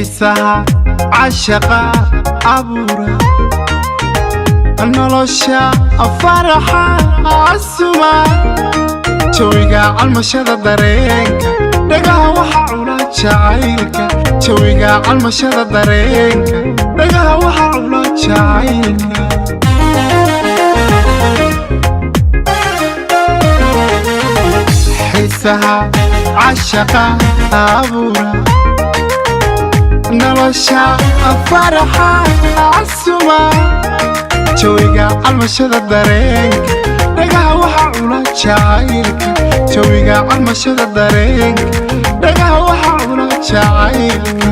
Xiisaha cashaqa abuura, nolosha faraxa casuma, jawiga calmashada dareenka, dhagaha waxa cula jacaylka. Jawiga calmashada dareenka, dhagaha waxa cula jacaylka. Xiisaha cashaqa abuura, nolosha faraxa casuma, jawiga calmashada dareenka, dhagaha waxa cula jacaylka. Jawiga calmashada dareenka, dhagaha waxa cula jacaylka.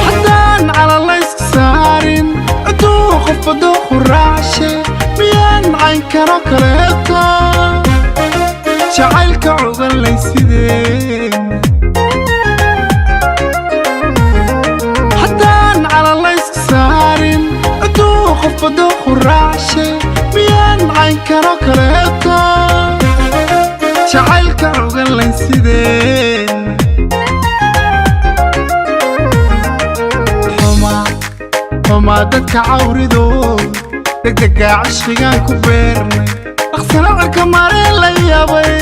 Haddaan calalayska saarin, ciduu qofba dooqu raacshe, miyaan cayn karo kaleeto jacaylka cuganlay sideen? Haddaan calalayska saarin, ciduu qofba dooqu raacshe, miyaan cayn karo kaleeto jacaylka cuganlay sideen? Xumaa dadka cawridood, degdega cishqigaan ku beernay, dhaqsana cirka maree la yaabay,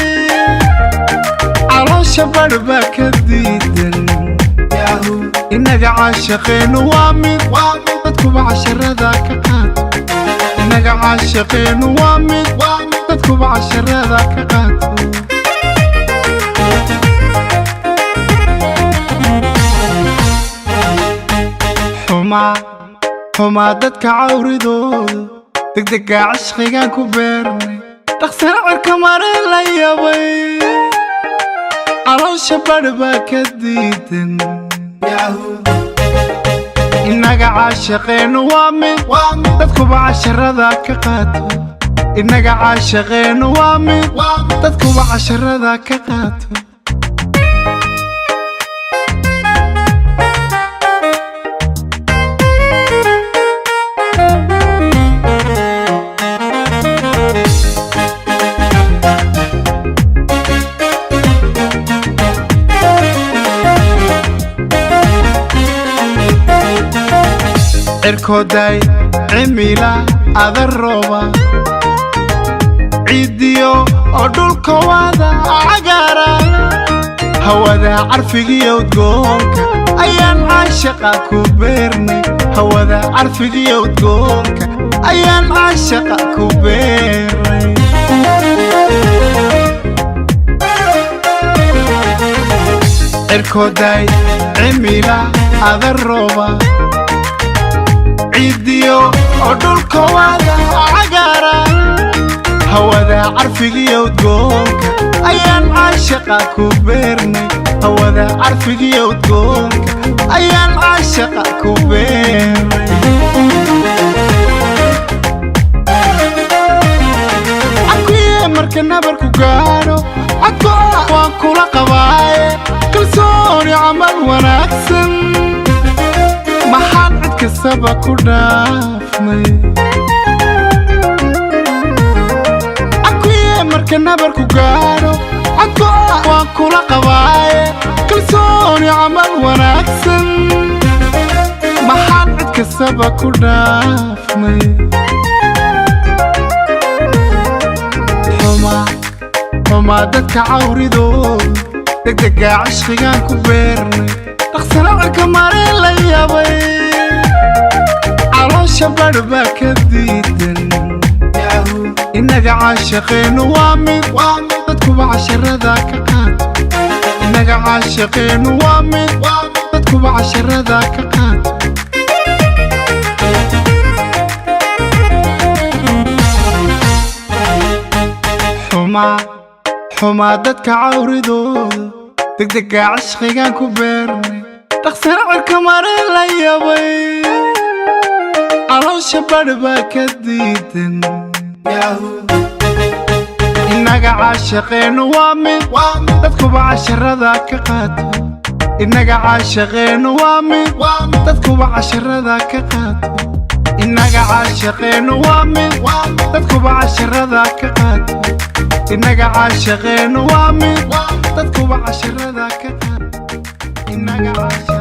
caloosha badh baa ka diidan. Innaga caashaqeennu waa mid, dadkuba casharada ka qaato. Innaga caashaqeennu waa mid, dadkuba casharada ka qaato. Xumaa, xumaa dadka cawridooda, degdega cishqigaan ku beernay, dhaqsana cirka maree la yabay, caloosha badh baa ka diidan. Innaga caashaqeennu waa mid, dadkuba casharada ka qaato. Innaga caashaqeennu waa mid, dadkuba casharada ka qaato. Cirkooday cimila ada rooba, ciiddiyo oo dhulka wada cagaara, hawada carfigiyo udgoonka ayaan caashaqa ku beernay. Hawada carfigiyo udgoonka ayaan caashaqa ku beernay. Cirkooday cimila ada rooba, ciiddiyo oo dhulka wada cagaara, hawada carfigiyo udgoonka ayaan caashaqa ku beernay. Hawada carfigiyo udgoonka ayaan caashaqa ku beernay. Cakuye marka nabarku gaadho, cadgoa waan kula qabaaye, kalsooni camal wanaagsan maxaan cid kastaba ku dhaafnay? Cakuye marka nabarku gaadho, cadgoa waan kula qabaaye, kalsooni camal wanaagsan maxaan cid kastaba ku dhaafnay? Xumaa, xumaa dadka cawridooda, degdega cishqigaan ku beernay, dhaqsana cirka maree la yaabay, caloosha badh baa ka diidan. Innaga caashaqeennu waa mid, dadkuba casharada ka qaato. Innaga caashaqeennu waa mid, dadkuba casharada ka qaato. Xumaa, xumaa dadka cawridooda, degdega cishqigaan ku beernay, dhaqsana cirka maree la yabay, caloosha badh baa ka diidan. Innaga caashaqeennu waa mid, dadkuba casharada ka qaato. Innaga caashaqeennu waa mid, dadkuba casharada ka qaato. Innaga caashaqeennu waa mid, dadkuba casharada ka qaato. Innaga caashaqeennu waa mid. Dadkuba casharada ka qaat. Inaga caasha.